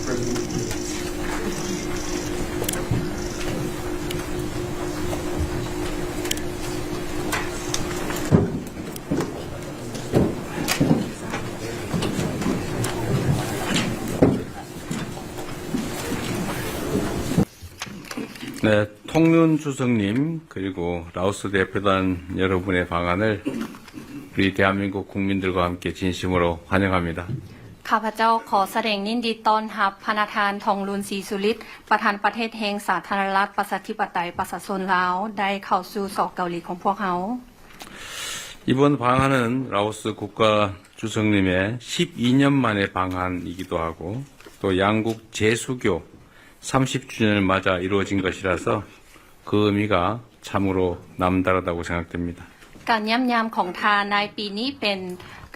네, 통윤 주석님, 그리고 라오스 대표단 여러분의 방한을 우리 대한민국 국민들과 함께 진심으로 환영합니다. ຂ້າພະເຈົ້າຂໍສະແດງຍິນດີຕ້ອນຮັບພະນະທ່ານ ທອງລຸນ ສີສຸລິດ ປະທານປະເທດແຫ່ງສາທາລະນະລັດ ປະຊາທິປະໄຕ ປະຊາຊົນລາວ ໄດ້ເຂົ້າສູ່ ສ ເກົາຫຼີຂອງພວກເຮົາ. 이번 방한은 라오스 국가 주석님의 십이 년 만의 방한이기도 하고, 또 양국 재수교 삼십 주년을 맞아 이루어진 것이라서 그 의미가 참으로 남다르다고 생각됩니다. ການຢ້ຽມຢາມຂອງທ່ານໃນປີນີ້ເປັນ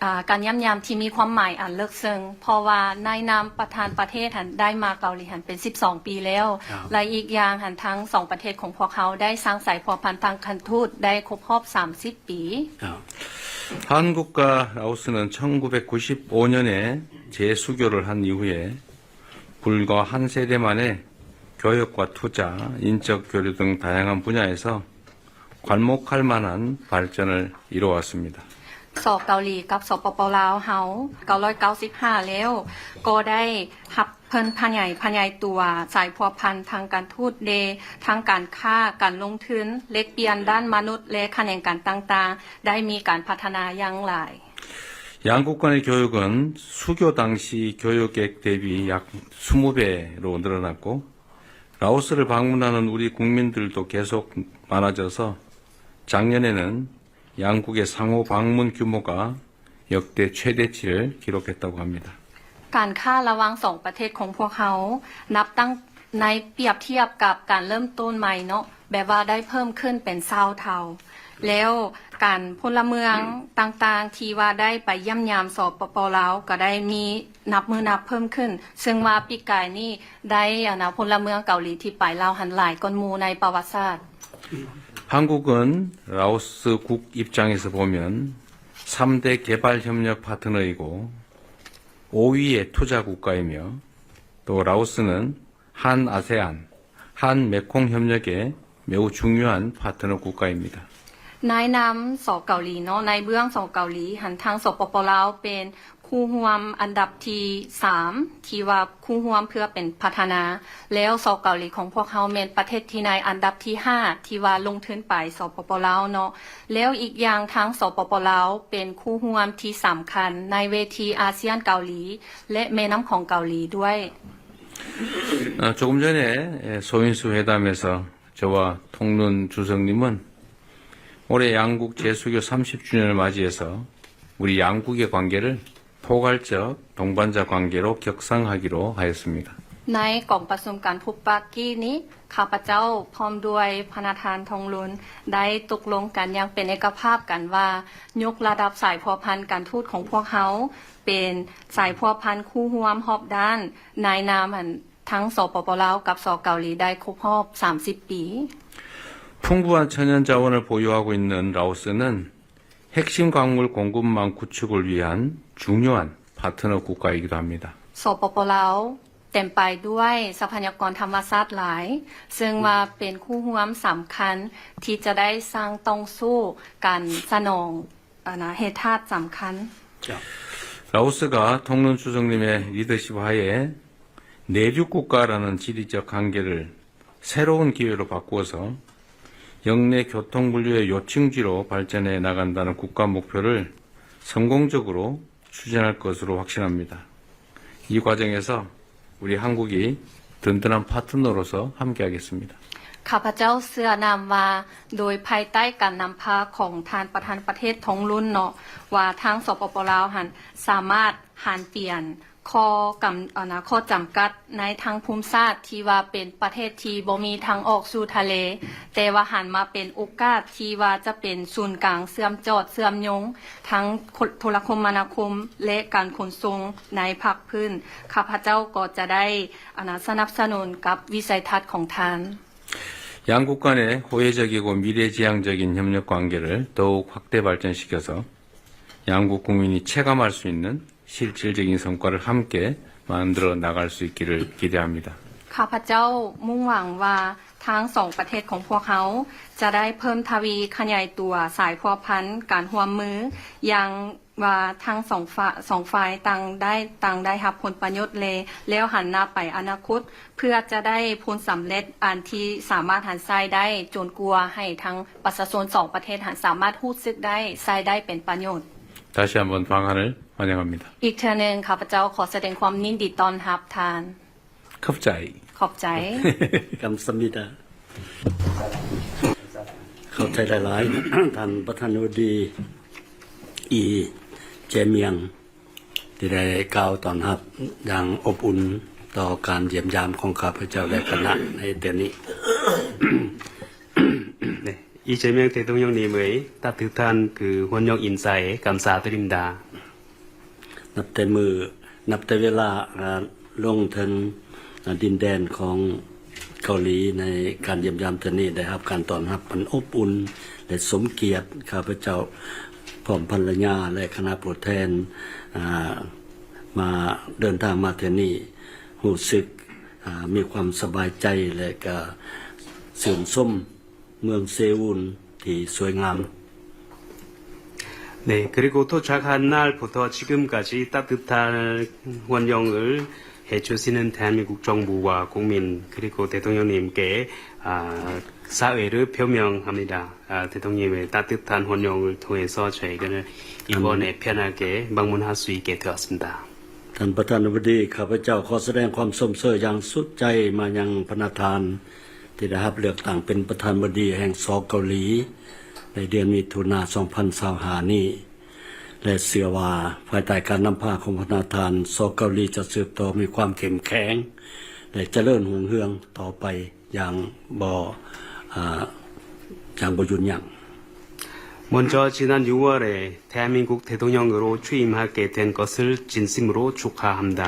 ອາ ການຢ້ຽມຢາມທີ່ມີຄວາມໝາຍອັນເລິກເຊິ່ງ ເພາະວ່າໃນນາມປະທານປະເທດຫັ້ນ ໄດ້ມາເກົາຫຼີຫັ້ນເປັນສິບສອງປີແລ້ວ ແລະ ອີກຢ່າງຫັ້ນ ທັງສອງປະເທດຂອງພວກເຮົາໄດ້ສ້າງສາຍພົວພັນທາງການທູດໄດ້ຄົບຮອບສາມສິບປີ. 한국과 라오스는 천구백구십오 년에 재수교를 한 이후에 불과 한 세대 만에 교역과 투자, 인적 교류 등 다양한 분야에서 괄목할 만한 발전을 이루어왔습니다. ສ ເກົາຫຼີກັບ ສປປ ລາວເຮົາ ເກົ້າຮ້ອຍເກົ້າສິບຫ້າແລ້ວ ກໍໄດ້ຮັບເພິ່ນຂະຫຍາຍ ຂະຫຍາຍຕົວສາຍພົວພັນທາງການທູດເດ ທາງການຄ້າ, ການລົງທຶນ, ແລກປ່ຽນດ້ານມະນຸດ ແລະ ຂະແໜງການຕ່າງໆ ໄດ້ມີການພັດທະນາຢ່າງຫຼາຍ. 양국 간의 교역은 수교 당시 교역액 대비 약 이십 배로 늘어났고, 라오스를 방문하는 우리 국민들도 계속 많아져서 작년에는 양국의 상호 방문 규모가 역대 최대치를 기록했다고 합니다. ການຄ້າລະຫວ່າງສອງປະເທດຂອງພວກເຮົາ ນັບຕັ້ງໃນ ປຽບທຽບກັບການເລີ່ມຕົ້ນໃໝ່ເນາະ ແບບວ່າໄດ້ເພີ່ມຂຶ້ນເປັນຊາວເທົ່າ ແລ້ວການ ພົນລະເມືອງຕ່າງໆ ທີ່ວ່າໄດ້ໄປຢ້ຽມຢາມ ສປປ ລາວ ກໍໄດ້ມີນັບມື້ນັບເພີ່ມຂຶ້ນ ເຊິ່ງວ່າປີກາຍນີ້ໄດ້ ອັນນະ ພົນລະເມືອງເກົາຫຼີທີ່ໄປລາວຫັ້ນຫຼາຍກ່ອນໝູ່ໃນປະຫວັດສາດ. 한국은 라오스 국 입장에서 보면 삼 대 개발 협력 파트너이고 오 위의 투자 국가이며 또 라오스는 한아세안, 한메콩 협력에 매우 중요한 파트너 국가입니다. ໃນນາມ ສ ເກົາຫຼີເນາະ ໃນເບື້ອງ ສ ເກົາຫຼີຫັ້ນ ທາງ ສປປ ລາວ ເປັນຄູ່ຮ່ວມອັນດັບທີສາມ ທີ່ວ່າຄູ່ຮ່ວມເພື່ອເປັນພັດທະນາ ແລ້ວ ສ ເກົາຫຼີຂອງພວກເຮົາແມ່ນປະເທດທີ່ໃນອັນດັບທີຫ້າ ທີ່ວ່າລົງທຶນໄປ ສປປ ລາວເນາະ ແລ້ວອີກຢ່າງທາງ ສປປ ລາວ ເປັນຄູ່ຮ່ວມທີ່ສຳຄັນໃນເວທີອາຊຽນເກົາຫຼີ ແລະ ແມ່ນ້ຳຂອງເກົາຫຼີດ້ວຍ. 아, 조금 전에, 예, 소인수 회담에서 저와 통룬 주석님은 올해 양국 재수교 삼십 주년을 맞이해서 우리 양국의 관계를 포괄적 동반자 관계로 격상하기로 하였습니다. ໃນກອງປະຊຸມການພົບປະກີ້ນີ້ ຂ້າພະເຈົ້າພ້ອມດ້ວຍພະນະທ່ານ ທອງລຸນ ໄດ້ຕົກລົງກັນຢ່າງເປັນເອກະພາບກັນວ່າ ຍົກລະດັບສາຍພົວພັນການທູດຂອງພວກເຮົາ ເປັນສາຍພົວພັນຄູ່ຮ່ວມຮອບດ້ານ ໃນນາມ ອັນ ທັງ ສປປ ລາວ ກັບ ສ ເກົາຫຼີ ໄດ້ຄົບຮອບສາມສິບປີ. 풍부한 천연자원을 보유하고 있는 라오스는 핵심 광물 공급망 구축을 위한 중요한 파트너 국가이기도 합니다. ສປປ ລາວ ເຕັມໄປດ້ວຍຊັບພະຍາກອນທຳມະຊາດຫຼາຍ ເຊິ່ງວ່າເປັນຄູ່ຮ່ວມສຳຄັນທີ່ຈະໄດ້ສ້າງຕ່ອງສູ້ການສະໜອງ ອັນນະ ແຮ່ທາດສຳຄັນ. 라오스가 통룬 주석님의 리더십 하에 내륙 국가라는 지리적 한계를 새로운 기회로 바꾸어서 역내 교통 물류의 요충지로 발전해 나간다는 국가 목표를 성공적으로 추진할 것으로 확신합니다. 이 과정에서 우리 한국이 든든한 파트너로서 함께하겠습니다. ຂ້າພະເຈົ້າເຊື່ອນຳວ່າ ໂດຍພາຍໃຕ້ການນຳພາຂອງທ່ານປະທານປະເທດ ທອງລຸນ ເນາະ ວ່າທາງ ສປປ ລາວ ຫັ້ນ ສາມາດຫັນປ່ຽນ ຂໍ້ກຳ ອັນນະ ຂໍ້ຈຳກັດໃນທາງພູມສາດທີ່ວ່າເປັນປະເທດທີ່ບໍ່ມີທາງອອກສູ່ທະເລ, ແຕ່ວ່າຫັນມາເປັນໂອກາດທີ່ວ່າຈະເປັນສູນກາງເຊື່ອມຈອດເຊື່ອມໂຍງທາງໂທລະຄົມມະນາຄົມ ແລະ ການຂົນສົ່ງໃນພາກພື້ນ, ຂ້າພະເຈົ້າກໍຈະໄດ້ ອັນນະ ສະໜັບສະໜູນກັບວິໄສທັດຂອງທ່ານ. 양국 간의 호혜적이고 미래지향적인 협력 관계를 더욱 확대 발전시켜서 양국 국민이 체감할 수 있는 실질적인 성과를 함께 만들어 나갈 수 있기를 기대합니다. ຂ້າພະເຈົ້າມຸ່ງຫວັງວ່າທັງສອງປະເທດຂອງພວກເຮົາຈະໄດ້ເພີ່ມທະວີຂະຫຍາຍຕົວສາຍພົວພັນການຮ່ວມມື ຢ່າງວ່າທັງສອງຝ່າຍ ສອງຝ່າຍຕ່າງໄດ້ ຕ່າງໄດ້ຮັບຜົນປະໂຫຍດ ແລະ ແລ້ວຫັນໜ້າໄປອະນາຄົດ ເພື່ອຈະໄດ້ຜົນສຳເລັດອັນທີ່ສາມາດຫັນໃຊ້ໄດ້ ຈົນກວ່າໃຫ້ທັງປະຊາຊົນສອງປະເທດຫັ້ນສາມາດຮູ້ສຶກໄດ້ ໃຊ້ໄດ້ເປັນປະໂຫຍດ. 다시 한번 방한을 환영합니다. ອີກເທື່ອໜຶ່ງ ຂ້າພະເຈົ້າຂໍສະແດງຄວາມຍິນດີຕ້ອນຮັບທ່ານ. ܚອບໃຈ. ຂອບໃຈ. 감사합니다. ເຂົ້າໃຈຫຼາຍໆ ທ່ານປະທານາທິບໍດີ ອີ ເຈມຽງ ທີ່ໄດ້ກ່າວຕ້ອນຮັບຢ່າງອົບອຸ່ນຕໍ່ການຢ້ຽມຢາມຂອງຂ້າພະເຈົ້າ ແລະ ຄະນະໃນເທື່ອນີ້. 네, 이재명 대통령님의 따뜻한 그 환영 인사에 감사드립니다. ນັບແຕ່ມື້ ນັບແຕ່ເວລາ ອາ ລົງເຖິງ ອາ ດິນແດນຂອງເກົາຫຼີ ໃນການຢ້ຽມຢາມເທື່ອນີ້ ໄດ້ຮັບການຕ້ອນຮັບອັນອົບອຸ່ນ ແລະ ສົມກຽດ. ຂ້າພະເຈົ້າພ້ອມພັນລະຍາ ແລະ ຄະນະຜູ້ແທນ ອາ ມາ ເດີນທາງມາເທື່ອນີ້ ຮູ້ສຶກ ອາ ມີຄວາມສະບາຍໃຈ ແລະ ກະຊື່ນຊົມ ເມືອງເຊອູນທີ່ສວຍງາມ. 네, 그리고 도착한 날부터 지금까지 따뜻한 환영을 해주시는 대한민국 정부와 국민, 그리고 대통령님께, 아, 사의를 표명합니다. 아, 대통령님의 따뜻한 환영을 통해서 저희는 이번에 편하게 방문할 수 있게 되었습니다. ທ່ານປະທານາທິບໍດີ ຂ້າພະເຈົ້າຂໍສະແດງຄວາມຊົມເຊີຍຢ່າງສຸດໃຈມາຍັງພະນະທ່ານ ທີ່ໄດ້ຮັບເລືອກຕັ້ງເປັນປະທານາທິບໍດີແຫ່ງ ສ ເກົາຫຼີ ໃນເດືອນມິຖຸນາ ສອງພັນຊາວຫ້ານີ້ ແລະ ເຊື່ອວ່າພາຍໃຕ້ການນຳພາຂອງພະນະທ່ານ ສ ເກົາຫຼີຈະສືບຕໍ່ມີຄວາມເຂັ້ມແຂງ ແລະ ຈະເລີນຮຸ່ງເຮືອງຕໍ່ໄປຢ່າງບໍ່ ອາ ຢ່າງບໍ່ຢຸດຢັ້ງ. 먼저 지난 유월 대한민국 대통령으로 취임하게 된 것을 진심으로 축하합니다.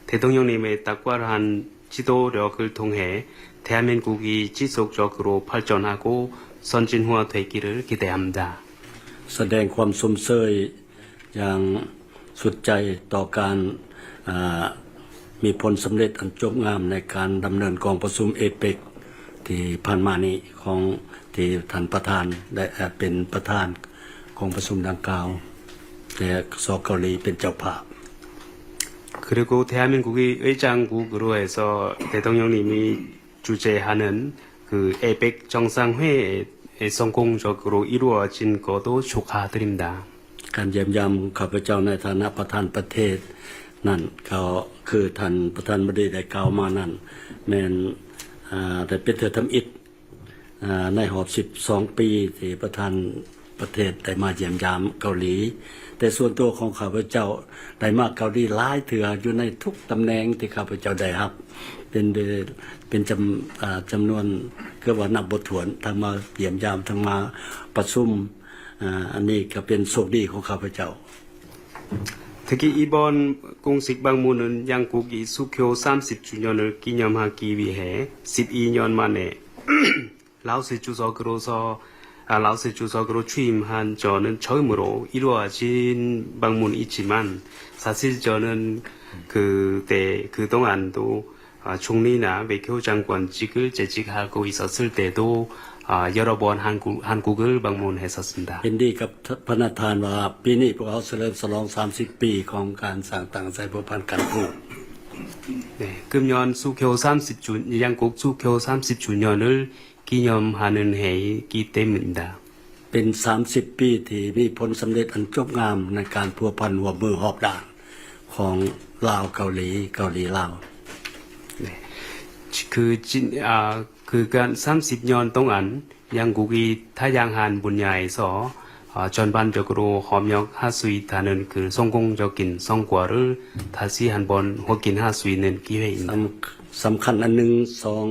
대통령님의 탁월한 지도력을 통해 대한민국이 지속적으로 발전하고 선진화되기를 기대합니다. ສະແດງຄວາມຊົມເຊີຍຢ່າງສຸດໃຈຕໍ່ການ ອາ ມີຜົນສຳເລັດອັນຈົບງາມໃນການດຳເນີນກອງປະຊຸມເອເປັກທີ່ຜ່ານມານີ້ ຂອງທີ່ທ່ານປະທານໄດ້ເປັນປະທານ ກອງປະຊຸມດັ່ງກ່າວ ແລະ ສ ເກົາຫຼີເປັນເຈົ້າພາບ. 그리고 대한민국이 의장국으로 해서 대통령님이 주재하는 그 에이펙 정상회의 성공적으로 이루어진 것도 축하드립니다. ການຢ້ຽມຢາມຂອງຂ້າພະເຈົ້າໃນຖານະປະທານປະເທດນັ້ນ ກໍຄືທ່ານປະທານາທິບໍດີໄດ້ກ່າວມານັ້ນ ແມ່ນ ອາ ໄດ້ເປັນເທື່ອທຳອິດ ອາ ໃນຮອບສິບສອງປີທີ່ປະທານປະເທດໄດ້ມາຢ້ຽມຢາມເກົາຫຼີ, ແຕ່ສ່ວນຕົວຂອງຂ້າພະເຈົ້າໄດ້ມາເກົາຫຼີຫຼາຍເທື່ອ ຢູ່ໃນທຸກຕຳແໜ່ງທີ່ຂ້າພະເຈົ້າໄດ້ຮັບ ເປັນ ເປັນຈຳ ອາ ຈຳນວນເກືອບວ່ານັບບໍ່ຖ້ວນ ທັງມາຢ້ຽມຢາມ ທັງມາປະຊຸມ. ອາ ອັນນີ້ກໍເປັນໂຊກດີຂອງຂ້າພະເຈົ້າ. 특히 이번 공식 방문은 양국이 수교 삼십 주년을 기념하기 위해 십이 년 만에 라오스 주석으로서, 아, 라오스 주석으로 취임한 저는 처음으로 이루어진 방문이지만, 사실 저는 그때, 그동안도 아, 총리나 외교장관직을 재직하고 있었을 때도, 아, 여러 번 한국, 한국을 방문했었습니다. ເຫັນດີກັບພະນະທ່ານວ່າ ປີນີ້ພວກເຮົາສະເຫຼີມສະຫຼອງສາມສິບປີຂອງການສ້າງຕັ້ງສາຍພົວພັນການທູດ. 네, 금년 수교 삼십 주, 양국 수교 삼십 주년을 기념하는 해이기 때문입니다. ເປັນສາມສິບປີທີ່ມີຜົນສຳເລັດອັນຈົບງາມໃນການພົວພັນຮ່ວມມືຮອບດ້ານຂອງລາວເກົາຫຼີ, ເກົາຫຼີລາວ. 네. 그 진, 아, 그간 삼십 년 동안 양국이 다양한 분야에서, 어, 전반적으로 협력할 수 있다는 그 성공적인 성과를 다시 한번 확인할 수 있는 기회입니다. ສຳ ສຳຄັນອັນໜຶ່ງ ສອງ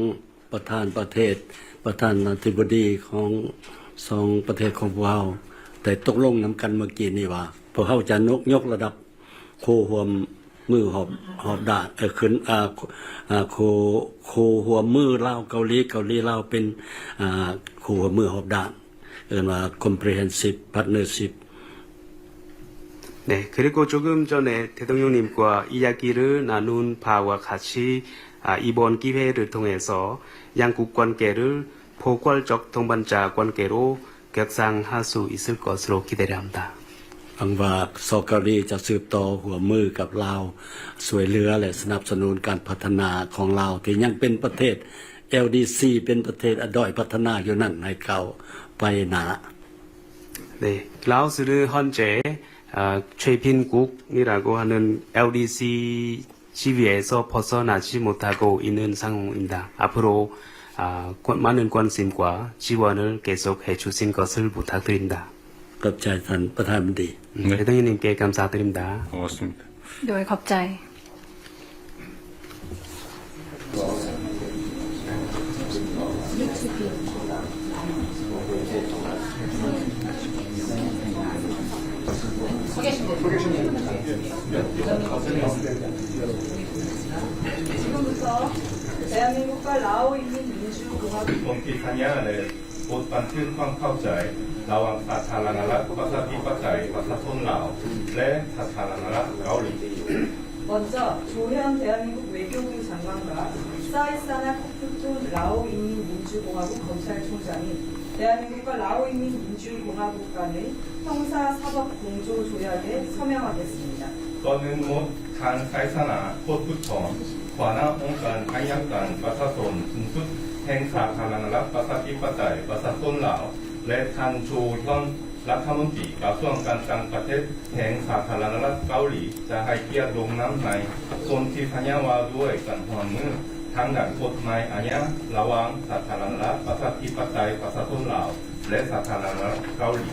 ປະທານປະເທດ ປະທານາທິບໍດີຂອງສອງປະເທດຂອງພວກເຮົາໄດ້ຕົກລົງນຳກັນເມື່ອກີ້ນີ້ວ່າ ພວກເຮົາຈະຍົກ ຍົກລະດັບຄູ່ຮ່ວມມືຮອບ ຮອບດ້ານ ເອີ ຂຶ້ນ ອາ ອາ ຄູ່ ຄູ່ຮ່ວມມືລາວເກົາຫຼີ, ເກົາຫຼີລາວເປັນ ອາ ຄູ່ຮ່ວມມືຮອບດ້ານ ເອີ້ນວ່າ comprehensive partnership. 네, 그리고 조금 전에 대통령님과 이야기를 나눈 바와 같이, 아, 이번 기회를 통해서 양국 관계를 포괄적 동반자 관계로 격상할 수 있을 것으로 기대를 합니다. ຫວັງວ່າ ສ ເກົາຫຼີ ຈະສືບຕໍ່ຮ່ວມມືກັບລາວ ຊ່ວຍເຫຼືອ ແລະ ສະໜັບສະໜູນການພັດທະນາຂອງລາວ ທີ່ຍັງເປັນປະເທດ LDC ເປັນປະເທດ ອະ ດ້ອຍພັດທະນາຢູ່ນັ້ນ ໃຫ້ກ້າວໄປໜ້າ. 네, 라오스는 현재, 아, 최빈국이라고 하는 LDC 지위에서 벗어나지 못하고 있는 상황입니다. 앞으로, 아, 권- 많은 관심과 지원을 계속해 주신 것을 부탁드립니다. ຂອບໃຈທ່ານປະທານມະນຕຣີ. 네, 대통령님께 감사드립니다. 고맙습니다. ໂດຍ ຂອບໃຈ. 지금부터 대한민국과 라오 인민민주공화국 pontihanyae ບົດບັນທຶກຄວາມເຂົ້າໃຈລະຫວ່າງສາທາລະນະລັດ ປະຊາທິປະໄຕ ປະຊາຊົນລາວ ແລະ ສາທາລະນະລັດເກົາຫຼີ. 먼저 조현 대한민국 외교부 장관과 사이사나 코프ܬܘܢ 라오 인민민주공화국 검찰총장이 대한민국과 라오 인민민주공화국 간의 형사사법 공조 조약에 서명하겠습니다. ກ່ອນອື່ນໝົດ ທ່ານ ໄຊຊະນະ ໂຄດພຸດທອນ ຫົວໜ້າອົງການໄອຍະການປະຊາຊົນສູງສຸດແຫ່ງສາທາລະນະລັດ ປະຊາທິປະໄຕ ປະຊາຊົນລາວ ແລະ ທ່ານ ໂຈ ຮຽນ ລັດຖະມົນຕີກະຊວງການຕ່າງປະເທດແຫ່ງສາທາລະນະລັດເກົາຫຼີ ຈະໃຫ້ກຽດລົງນາມໃນສົນທິສັນຍາວ່າດ້ວຍການຮ່ວມມືທາງດ້ານກົດໝາຍອາຍາລະຫວ່າງສາທາລະນະລັດ ປະຊາທິປະໄຕ ປະຊາຊົນລາວ ແລະ ສາທາລະນະລັດເກົາຫຼີ.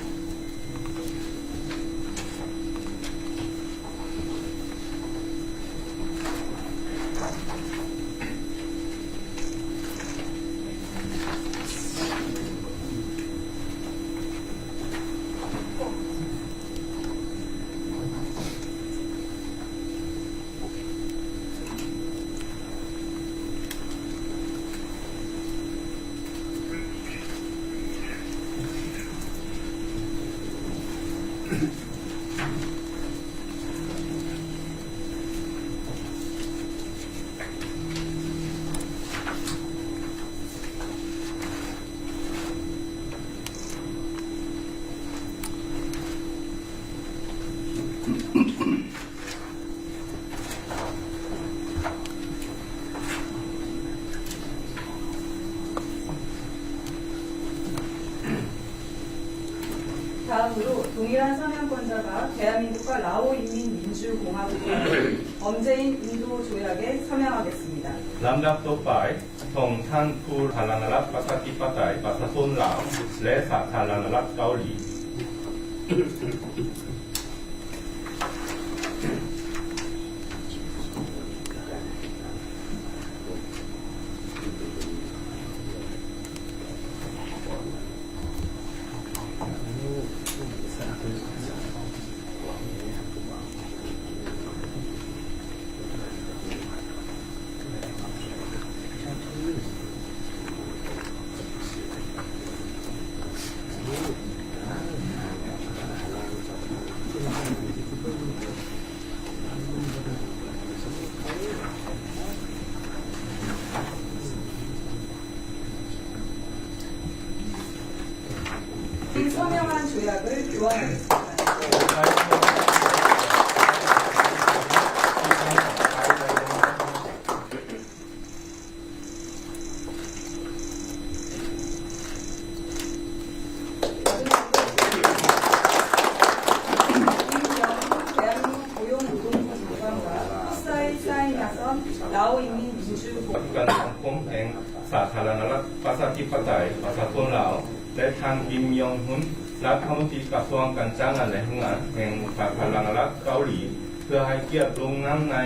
다음으로 동일한 서명권자가 대한민국과 라오인민민주공화국 간의 범죄인 인도 조약에 서명하겠습니다. ລຳດັບຕໍ່ໄປ ຂອງທ່ານ ຜູ້ສາທາລະນະລັດ ປະຊາທິປະໄຕ ປະຊາຊົນລາວ ແລະ ສາທາລະນະລັດເກົາຫຼີ. 서명한 조약을 교환하겠습니다. 대한민국 고용노동부 장관과 흑사에 사인하선 라오인민민주공화국 ການສັງຄົມແຫ່ງສາທາລະນະລັດ ປະຊາທິປະໄຕ ປະຊາຊົນລາວ ແລະ ທ່ານ ກິມ ຢອງ ຮຸນ ລັດຖະມົນຕີກະຊວງການຈ້າງງານ ແລະ ແຮງງານ ແຫ່ງສາທາລະນະລັດເກົາຫຼີ ເພື່ອໃຫ້ກຽດລົງນາມໃນ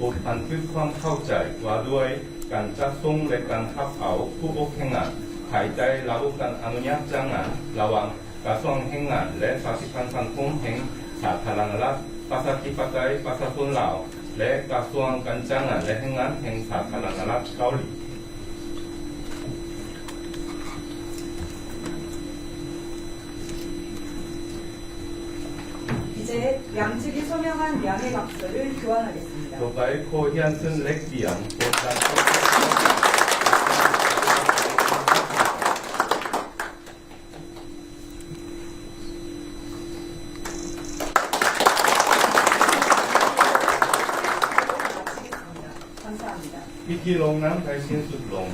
ບົດບັນທຶກຄວາມເຂົ້າໃຈວ່າດ້ວຍການຈັດສົ່ງ ແລະ ການຮັບເອົາຜູ້ອົບແຮງງານ ພາຍໃຕ້ລະບົບການອະນຸຍາດຈ້າງງານ ລະຫວ່າງກະຊວງແຮງງານ ແລະ ຊາວສິດ ພັນສັງຄົມແຫ່ງສາທາລະນະລັດ ປະຊາທິປະໄຕ ປະຊາຊົນລາວ ແລະ ກະຊວງການຈ້າງງານ ແລະ ແຮງງານ ແຫ່ງສາທາລະນະລັດເກົາຫຼີ. 이제 양측이 서명한 명예각서를 교환하겠습니다. Dobei ko hiansyn lek biang. 감사합니다. ພິທີລົງນາມໄດ້ສິ້ນສຸດລົງ.